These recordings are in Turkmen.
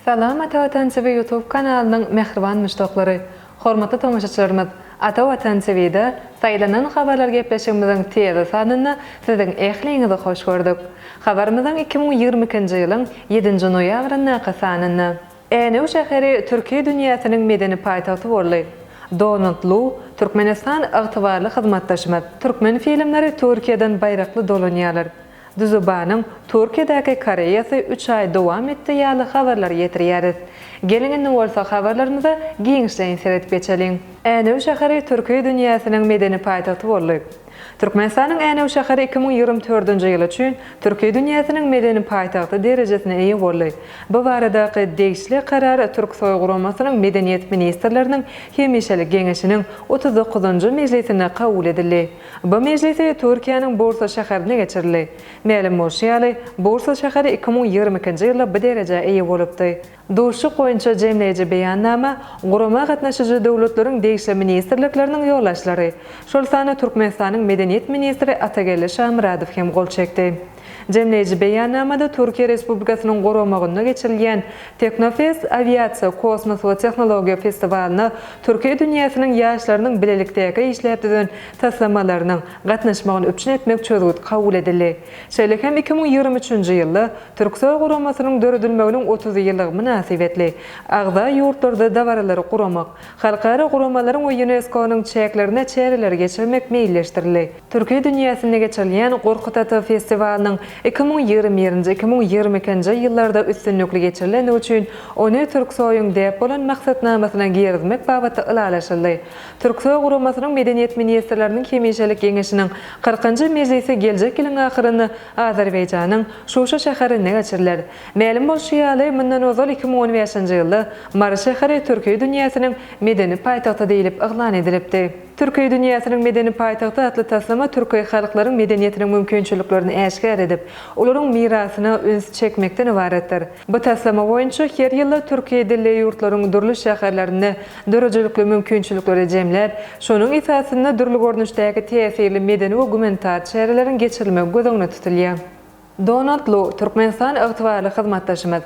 Salam Ata Watan TV YouTube kanalynyň mähriban muşdaklary! Hormatly tomaşaçylarymyz, Ata Watan TV-de Saýlanan habarlar gepleşigimiziň täze sanynda siziň ähliňizi hoş gördük. Habarymyzyň 2022-nji ýylyň ýedinji noýabryndaky sanynda. Änew şäheri türki dünýäsiniň medeni paýtagty boldy. Donald Lu, Türkmenistan ygtybarly hyzmatdaşymyz. Türkmen filmleri Türkiýeden baýrakly dolanýarlar. Dzubanyň Türkiýedäki Koreýasy üç aý dowam etdi ýaly habarlary ýetirýäris. Geliň indi bolsa habarlarymyza giňişleýin seredip geçeliň. Änew şäheri türki dünýäsiniň medeni paýtagty boldy. Türkmenistanyň Änew şäheri 2024-nji ýyl üçin Türki dünýäsiniň medeni paýtagty derejesine eýe boldy. Bu baradaky degişli karar Türksoý guramasynyň Medeniýet ministrleriniň hemişelik geňeşiniň 39-njy mejlisinde kabul edildi. Bu mejlisi Türkiýäniň Bursa şäherinde geçirildi. Mälim bolşy ýaly, Bursa şäheri 2022-nji ýylda bu derejä eýe bolupdy. Duşuşyk boýunça jemleýji beýannama gurama gatnaşyjy döwletleriň degişli ministrlikleriniň ýolbaşçylary, şol sanda Türkmenistanyň medeniýet ministri Atageldi Şamyradow hem gol çekdi. Jemleýji beýannamada Türkiýe Respublikasynyň guramagynda geçirilýän Teknofest awiasiýa, kosmos we tehnologiýa festiwalyna türki dünýäsiniň ýaşlarynyň bilelikdäki işläp düzen taslamalarynyň gatnaşmagyny üpjün etmek çözgüt kabul edildi. Şeýle hem 2023-nji ýylda Türksoý guramasynyň döredilmeginiň 30 ýyllygy mynasybetli agza ýurtlarda dabaralary guramak, halkara guramalaryň we ÝUNESKO-nyň çäklerinde çäreleri geçirmek meýilleşdirildi. Türki dünýäsinde geçirilýän Gorkut ata festiwalynyň 2021-nji, 2022-nji ýyllarda üstünlikli geçirilendigi üçin ony Türksoýuň däp bolan maksatnamasyna girizmek babatda ylalaşyldy. Türksoý guramasynyň Medeniýet ministrleriniň hemişelik geňeşiniň kyrkynjy mejlisi geljek ýylyň ahyrynda Azerbaýjanyň Şuşa şäherinde geçiriler. Mälim bolşy ýaly, mundan ozal 2015-nji ýylda Mary şäheri Türki dünýäsiniň medeni paýtagty diýlip yglan edilipdi. Türki dünýäsiniň medeni paýtagty atly taslama türki halklaryň medeniýetiniň mümkinçiliklerini äşgär edip, olaryň mirasyna üns çekmekden ybaratdyr. Bu taslama boýunça her ýylda türki dilli ýurtlaryň dürli şäherlerinde döredijilikli mümkinçilikleri jemläp, şonuň esasynda dürli görnüşdäki täsirli medeni we gumanitar çäreleriň geçirilmegi göz öňünde tutulýar. Donald Lu, Türkmenistan ygtybarly hyzmatdaşymyz.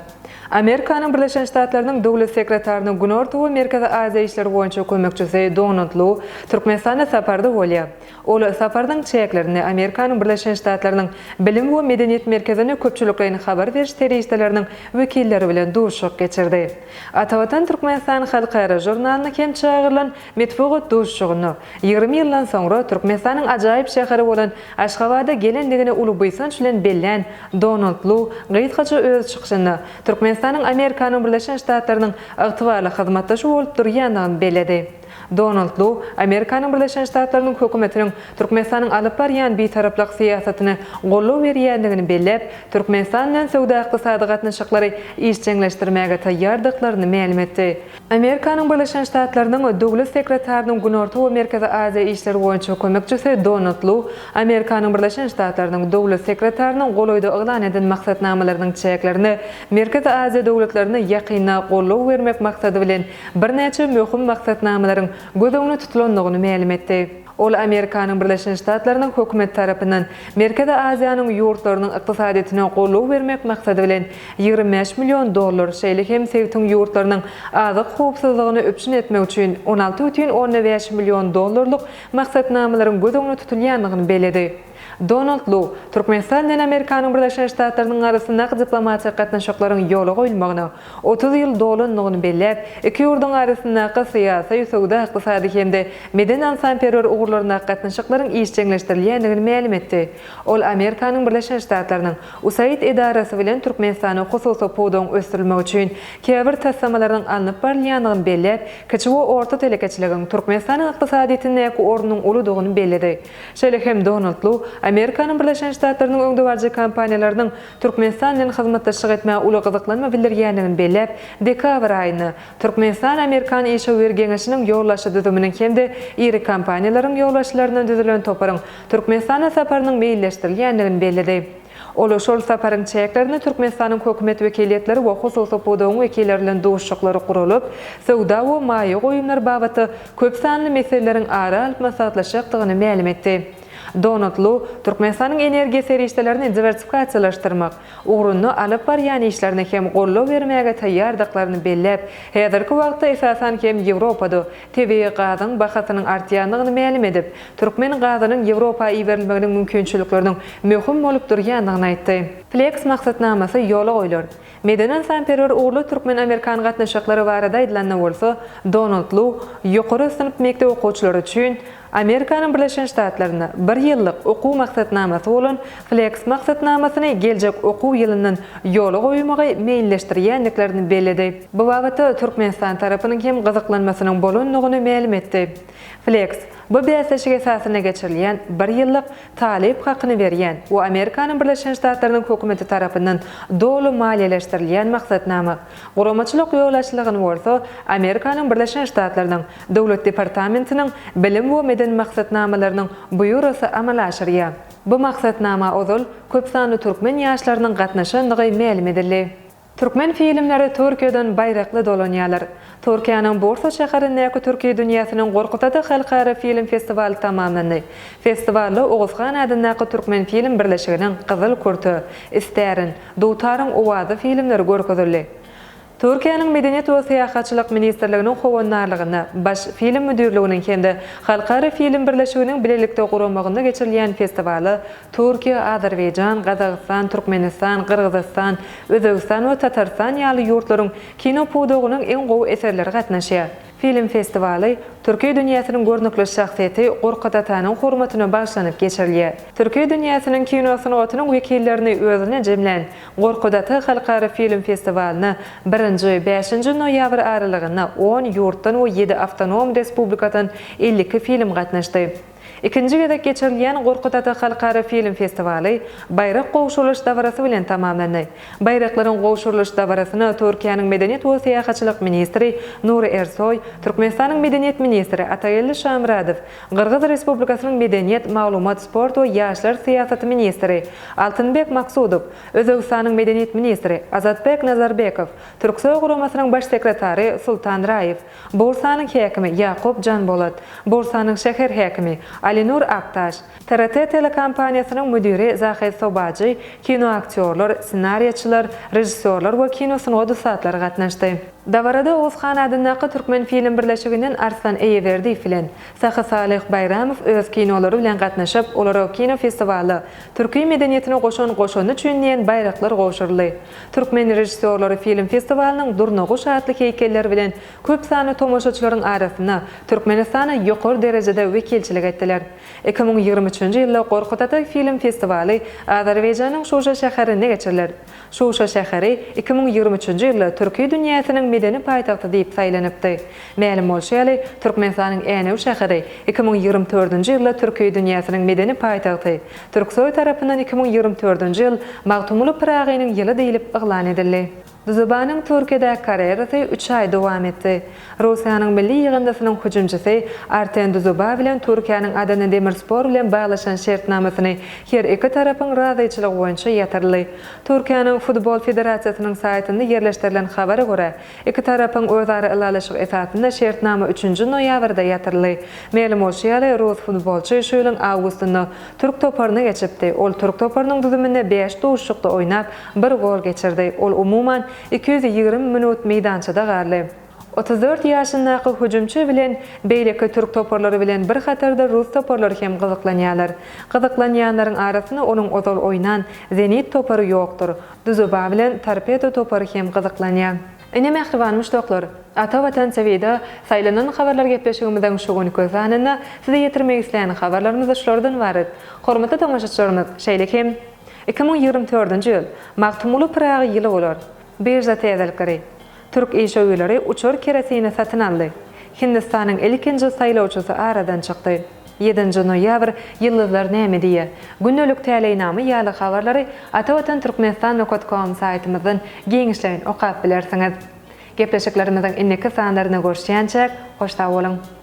Amerikanyň Birleşen Ştatlarynyň Döwlet sekretarynyň Günorta we Merkezi Aziýa işleri boýunça kömekçisi Donald Lu Türkmenistanda saparda bolýar. Ol saparynyň çäklerinde Amerikanyň Birleşen Ştatlarynyň Bilim we medeniýet merkezinde köpçülikleýin habar beriş serişdeleriniň wekilleri bilen duşuşyk geçirdi. Atavatan Türkmenistan halkara žurnalyna hem çagyrylan metbugat duşuşygynda 20 ýyldan soňra Türkmenistanyň ajaýyp şäheri bolan Aşgabada gelendigini uly buýsanç bilen bellän Donald Lu gysgaça öz çykyşynda Türkmenistanyň Amerikanyň Birleşen Ştatlarynyň ygtybarly hyzmatdaşy bolup durýandygyny belledi. Donald Lu Amerikanyň Birleşen Ştatlarynyň hökümetiniň Türkmenistanyň alyp barýan bitaraplyk syýasatyna goldaw berýändigini belläp, Türkmenistan bilen söwda-ykdysady gatnaşyklary işjeňleşdirmäge taýýardyklaryny mälim etdi. Amerikanyň Birleşen Ştatlarynyň Döwlet sekretarynyň Günorta we Merkezi Aziýa işleri boýunça kömekçisi Donald Lu Amerikanyň Birleşen Ştatlarynyň Döwlet sekretarynyň golaýda yglan eden maksatnamalarynyň çäklerinde Merkezi Aziýa döwletlerine ýakynda goldaw bermek maksady bilen birnäçe möhüm maksatnamalaryň göz öňünde tutulandygyny mälim etdi. Ol Amerikanyň Birleşen Ştatlarynyň hökümeti tarapyndan Merkezi Aziýanyň ýurtlarynyň ykdysadyýetine goldaw bermek maksady bilen 25 million dollar, şeýle hem sebitiň ýurtlarynyň azyk howpsuzlygyny üpjün etmek üçin 16,5 million dollarlyk maksatnamalaryň göz öňünde tutulýandygyny belledi. Donald Lu, Türkmenistan bilen Amerikanyň Birleşen Ştatlarynyň arasyndaky diplomatik gatnaşyklaryň ýola goýulmagyna 30 ýyl dolandygyny belläp, iki ýurduň arasyndaky syýasy, söwda-ykdysady hem-de medeni-ynsanperwer ugurlaryndaky gatnaşyklaryň işjeňleşdirilýändigini mälim etdi. Ol Amerikanyň Birleşen Ştatlarynyň USAID edarasy bilen Türkmenistanda hususy pudagyň ösdürilmegi üçin käbir taslamalaryň alnyp barylýandygyny belläp, kiçi we orta telekeçiligiň Türkmenistanyň ykdysadyýetindäki ornunyň uludygyny belledi. Şeýle hem Donald Lu Amerikanyň Birleşen Ştatlarynyň öňdebaryjy kompaniýalarynyň Türkmenistan bilen hyzmatdaşlyk etmäge uly gyzyklanma bildirýändigini belläp, dekabr aýynda Türkmenistan-Amerikan işewür geňeşiniň ýolbaşçy düzüminiň hem-de iri kompaniýalaryň ýolbaşçylaryndan düzülen toparyň Türkmenistana saparynyň meýilleşdirilýändigini belledi. Ol şol saparyň çäklerinde Türkmenistanyň hökümet wekiliýetleri we hususy pudagyň wekilleri bilen duşuşyklary guralyp, söwda we maýa goýumlar babatda köp sanly meseleleriň ara alyp maslahatlaşjakdygyny mälim etdi. Donald Lu Türkmenistanyň energiýa serişdelerini diwersifikasiýalaşdyrmak ugrunda alyp barýan işlerine hem goldaw bermäge taýýardyklaryny belläp, häzirki wagtda esasan hem Ýewropada tebigy gazyň bahasynyň artýandygyny mälim edip, türkmen gazynyň Ýewropa iberilmeginiň mümkinçilikleriniň möhüm bolup durýandygyny aýtdy. Flex maksatnamasy ýola goýlar. Medeni-ynsanperwer ugurly türkmen-amerikan gatnaşyklary barada aýdylanda bolsa, Donald Lu ýokary synp mekdep okuwçylary üçin Amerikanyň Birleşen Ştatlarynda bir ýyllyk okuw maksatnamasy bolan Flex maksatnamasyny geljek okuw ýylyndan ýola goýmagy meýilleşdirýändiklerini belledi. Bu babatda Türkmenistan tarapynyň hem gyzyklanmasynyň bolandygyny mälim etdi. Flex, bu bäsleşik esasynda geçirilýän bir ýyllyk talyp hakyny berýän we Amerikanyň Birleşen Ştatlarynyň hökümeti tarapyndan doly maliýeleşdirilýän maksatnama. Guramaçylyk ýolbaşçylygyny bolsa Amerikanyň Birleşen Ştatlarynyň Döwlet departamentiniň Bilim we medeni maksatnamalarynyň býurosy amala aşyrýar. Bu maksatnama ozal köp sanly türkmen ýaşlarynyň gatnaşandygy mälim edildi. Türkmen filmleri Türkiýeden baýrakly dolanýarlar. Türkiýäniň Bursa şäherindäki Türki dünýäsiniň Gorkut ata halkara film festiwaly tamamlandy. Festiwalda Oguzhan adyndaky Türkmenfilm birleşiginiň Gyzyl kürte, Istärin, Dutaryň owazy filmleri görkezildi. Türkiýäniň Medeniýet we syýahatçylyk ministrliginiň howandarlygynda Baş film müdirliginiň hem-de Halkara film birleşiginiň bilelikde guramagynda geçirilýän festiwala Türkiýe, Azerbaýjan, Gazagystan, Türkmenistan, Gyrgyzystan, Özbegistan we Tatarystan ýaly ýurtlaryň kino pudagynyň iň gowy eserleri gatnaşýar. Film festiwaly türki dünýäsiniň görnükli şahsyýeti Gorkut atanyň hormatyna bagyşlanyp geçirilýär. Türki dünýäsiniň kino sungatynyň wekillerini özünde jemlän Gorkut ata halkara film festiwalyna birinji, bäşinji noýabr aralygynda on ýurtdan we ýedi awtonom respublikadan 52 film gatnaşdy. Ikinji gezek geçirilýän Gorkut ata halkara film festiwaly baýrak gowşurylyş dabarasy bilen tamamlandy. Baýraklaryň gowşurylyş dabarasyna Türkiýäniň Medeniýet we syýahatçylyk ministri Nuri Ersoý, Türkmenistanyň Medeniýet ministri Atageldi Şamyradow, Gyrgyz Respublikasynyň Medeniýet, maglumat, sport we ýaşlar syýasaty ministri Altynbek Maksudow, Özbegistanyň Medeniýet ministri Azatbek Nazarbekow, Türksoý guramasynyň baş sekretary Sultan Raýew, Bursanyň häkimi Ýakup Janbolat, Bursanyň şäher häkimi Alinur Aktaş, TRT telekompaniýasynyň müdiri Zahid Sobajy, kinoaktýorlar, ssenariýaçylar, režissýorlar we kino sungat ussatlary gatnaşdy. Dabarada Oguzhan adyndaky Türkmenfilm birleşiginden Arslan Eýeberdiýew bilen Sahy Salyh Baýramow öz kinolary bilen gatnaşyp, olara kinofestiwalda türki medeniýetine goşan goşandy üçin diýen baýraklar gowşuryldy. Türkmen režissýorlary film festiwalynyň Durnaguş atly heýkelleri bilen köp sanly tomaşaçylaryň arasynda Türkmenistana ýokary derejede wekilçilik etdiler. 2023-nji ýylda Gorkut ata film festiwaly Azerbaýjanyň Şuşa şäherinde geçiriler. Şuşa şäheri 2023-nji ýylda Türki dünýäsiniň medeni paýtagty diýip saýlanypdy. Mälim bolşy ýaly, Türkmenistanyň Änew şäheri 2024-nji ýylda Türki dünýäsiniň medeni paýtagty, Türksoý tarapyndan 2024-nji ýyl Magtymguly Pyragynyň ýyly diýlip yglan edildi. Dzubanyň Türkiýedäki karerasy üç aý dowam etdi. Russiýanyň milli ýygyndysynyň hüjümçisi Arten Dzuba bilen Türkiýäniň Adana Demirspor bilen baglaşan şertnamasyny her iki tarapyň razyçylygy boýunça ýatyryldy. Türkiýäniň Futbol federasiýasynyň saýtynda ýerleşdirilen habara görä, Iki tarapyň özara ylalaşygy esasynda şertnama üçünji noýabrda ýatyryldy. Mälim bolşy ýaly, rus futbolçy şu ýylyň awgustynda türk toparyna geçipdi. Ol türk toparynyň düzüminde bäş duşuşykda oýnap, bir gol geçirdi. Ol umuman 220 minut meýdançada galdy. 34 ýaşyndaky hüjümçi bilen beýleki türk toparlary bilen bir hatarda rus toparlary hem gyzyklanýarlar. Gyzyklanýanlaryň arasynda onuň ozal oýnan Zenit topary ýokdur. Dzuba bilen Torpedo topary hem gyzyklanýar. Ine mähriban muşdaklar, Ata Watan TVda saýlanan habarlar gepleşigimiziň şu günki sanynda size ýetirmek islän habarlarymyz şulardan ybarat. Hormatly tomaşaçylarymyz, şeýle hem 2024-nji ýyl Magtymguly Pyragy ýyly bolar. Birža täzelikleri. Türk işewürleri uçar kerosini satyn aldy. Hindistanyň ilkinji saýlawçysy aradan çykdy. Ýedinji noýabr, Ýyldyzlar näme diýýär? Gündelik täleýnama ýaly habarlary Atavatan Türkmenistan nokat kom saýtymyzdan giňişleýin okap bilersiňiz. Gepleşiklerimiziň indiki sanlarynda görüşýänçäk, hoş sag boluň!